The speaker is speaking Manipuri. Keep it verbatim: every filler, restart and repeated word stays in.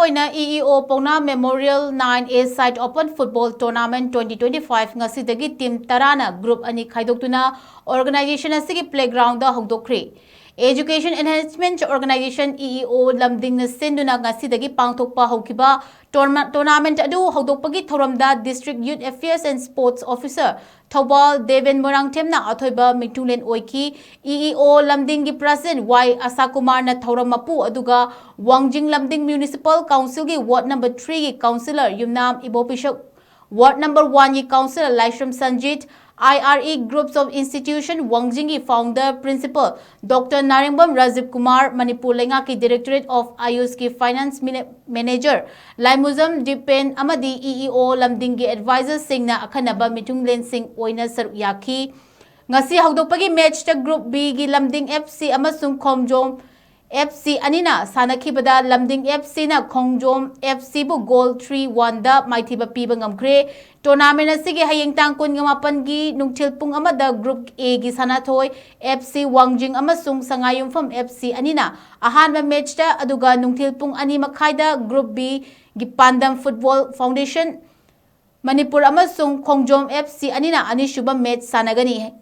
ꯑꯣꯏꯅ E E O Paona Memorial nine A Side Open Football Tournament twenty twenty-five ꯉꯁꯤꯗꯒꯤ team ꯇꯔꯥꯅ group ꯑꯅꯤ ꯈꯥꯏꯗꯣꯛꯇꯨꯅ organization ꯑꯁꯤꯒꯤ playground ꯍꯧꯗꯣꯛꯈ꯭ꯔꯤ꯫ Education Enhancement Organization, E E O, ꯂꯝꯗꯤꯡꯅ ꯁꯤꯟꯗꯨꯅ ꯉꯁꯤꯗꯒꯤ ꯄꯥꯡꯊꯣꯛꯄ ꯍꯧꯈꯤꯕ tourna-, tournament ꯑꯗꯨ ꯍꯧꯗꯣꯛꯄꯒꯤ ꯊꯧꯔꯝꯗ District Youth Affairs and Sports Officer Thoubal Deben ꯃꯣꯏꯔꯥꯡꯊꯦꯝꯅ ꯑꯊꯣꯏꯕ ꯃꯤꯊꯨꯡꯂꯦꯟ ꯑꯣꯏꯈꯤ꯫ E E O ꯂꯝꯗꯤꯡꯒꯤ President Y ꯑꯁꯥꯀꯨꯃꯥꯔꯅ ꯊꯧꯔꯝ ꯃꯄꯨ ꯑꯗꯨꯒ ꯋꯥꯡꯖꯤꯡ ꯂꯝꯗꯤꯡ Municipal Council ꯒꯤ Ward number three ꯒꯤ Councillor ꯌꯨꯝꯅꯥꯝ ꯏꯕꯣꯄꯤꯁꯛ, Ward number one ꯒꯤ Councillor Laishram Sanjit, I R E Groups of Institution ꯋꯥꯡꯖꯤꯡꯒꯤ Founder Principal Doctor ꯅꯥꯔꯦꯡꯕꯝ ꯔꯥꯖꯤꯕ ꯀꯨꯃꯥꯔ, ꯃꯅꯤꯄꯨꯔ ꯂꯩꯉꯥꯛꯀꯤ Directorate of AYUSꯀꯤ Finance Mine-, Manager Laimujam Dipen ꯑꯃꯗꯤ E E O ꯂꯝꯗꯤꯡꯒꯤ advisorꯁꯤꯡꯅ ꯑꯈꯟꯅꯕ ꯃꯤꯊꯨꯡꯂꯦꯟꯁꯤꯡ ꯑꯣꯏꯅ ꯁꯔꯨꯛ ꯌꯥꯈꯤ꯫ ꯉꯁꯤ ꯍꯧꯗꯣꯛꯄꯒꯤ matchꯇ Group Bꯒꯤ ꯂꯝꯗꯤꯡ F C ꯑꯃꯁꯨꯡ ꯈꯣꯡꯖꯣꯝ F C ꯑꯅꯤꯅ ꯁꯥꯟꯅꯈꯤꯕꯗ ꯂꯝꯗꯤꯡ F Cꯅ ꯈꯣꯡꯖꯣꯝ F Cꯕꯨ goal three one ꯗ ꯃꯥꯏꯊꯤꯕ ꯄꯤꯕ ꯉꯝꯈ꯭ꯔꯦ꯫ Tournament ꯑꯁꯤꯒꯤ ꯍꯌꯦꯡ ꯇꯥꯡ ꯀꯨꯟꯒ ꯃꯥꯄꯟꯒꯤ ꯅꯨꯡꯊꯤꯜ ꯄꯨꯡ ꯑꯃꯗ Group Aꯒꯤ ꯁꯥꯟꯅꯊꯣꯏ F C ꯋꯥꯡꯖꯤꯡ ꯑꯃꯁꯨꯡ ꯁꯉꯥꯏꯌꯨꯝꯐꯝ F C ꯑꯅꯤꯅ ꯑꯍꯥꯟꯕ matchꯇ, ꯑꯗꯨꯒ ꯅꯨꯡꯊꯤꯜ ꯄꯨꯡ ꯑꯅꯤ ꯃꯈꯥꯏꯗ Group Bꯒꯤ ꯄꯥꯟꯗꯝ Football Foundation ꯃꯅꯤꯄꯨꯔ ꯑꯃꯁꯨꯡ ꯈꯣꯡꯖꯣꯝ F C ꯑꯅꯤꯅ ꯑꯅꯤꯁꯨꯕ match ꯁꯥꯟꯅꯒꯅꯤ꯫